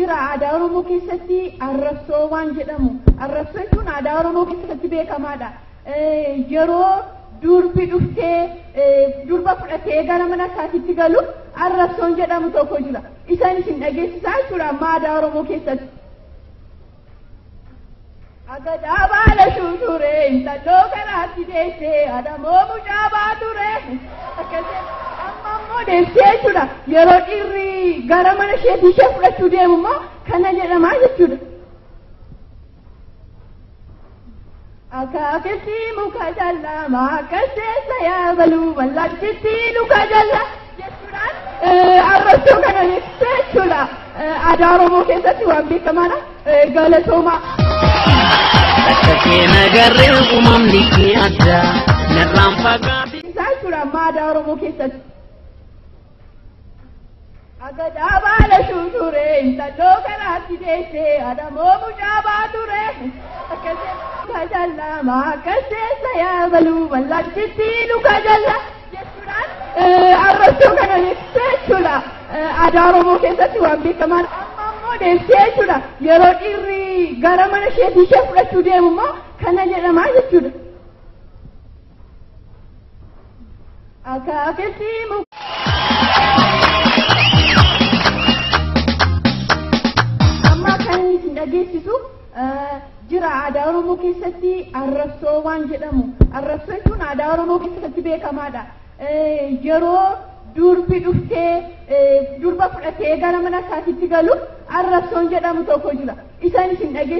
Jira aadaa Oromoo keessatti arrabsoo waan jedhamu. Arrabsoo jechuun aadaa Oromoo keessatti beekamaadha. Yeroo durbi dhuftee durba fudhatee gara mana isaatiitti galu arrabsoon jedhamu tokko jira. Isaan isin dhageessisaa jechuudha amma aadaa Oromoo keessatti. Agadaa baala shuuture intalloo karaatti deessee adamoo mucaa baature. Akkasii amma immoo deessee jechuudha. Yeroo dhiirri gara mana isheetii ishee fudhachuu deemu immoo kana jedhamaa jechuudha. Akaakilti muka jala maakkaseessa yaabalu wallachitti luka jala jechuudhaan arrabsoo kana beeksisa jechuudha. Aadaa Oromoo keessatti waan beekamaadha. Galatoomaa. Akka kee nagarree uumamni kee adda narraan fagaate. Isaa jechuudha amma aadaa Oromoo keessatti. Agadaa baala shuuture intalloo karaatti deessee adamoo mucaa baature. Akkasii luka jala maakkaseessa yaabalu wallachitti luka jala jechuudhaan arrabsoo kana beeksisa jechuudha. Aadaa Oromoo keessatti waan beekamaadha. Amma immoo deessee jechuudha. Yeroo dhiirri gara mana isheetii ishee fudhachuu deemu immoo kana jedhamaa jechuudha. Akaakilti muka. Amma kan inni isin dhageessisu jira aadaa Oromoo keessatti arrabsoo waan jedhamu. Arrabsoo jechuun aadaa Oromoo keessatti beekamaadha. Yeroo durbi dhuftee durba fudhatee gara mana isaatiitti galu arrabsoon jedhamu tokko jira. Isaan isin dhageessisu.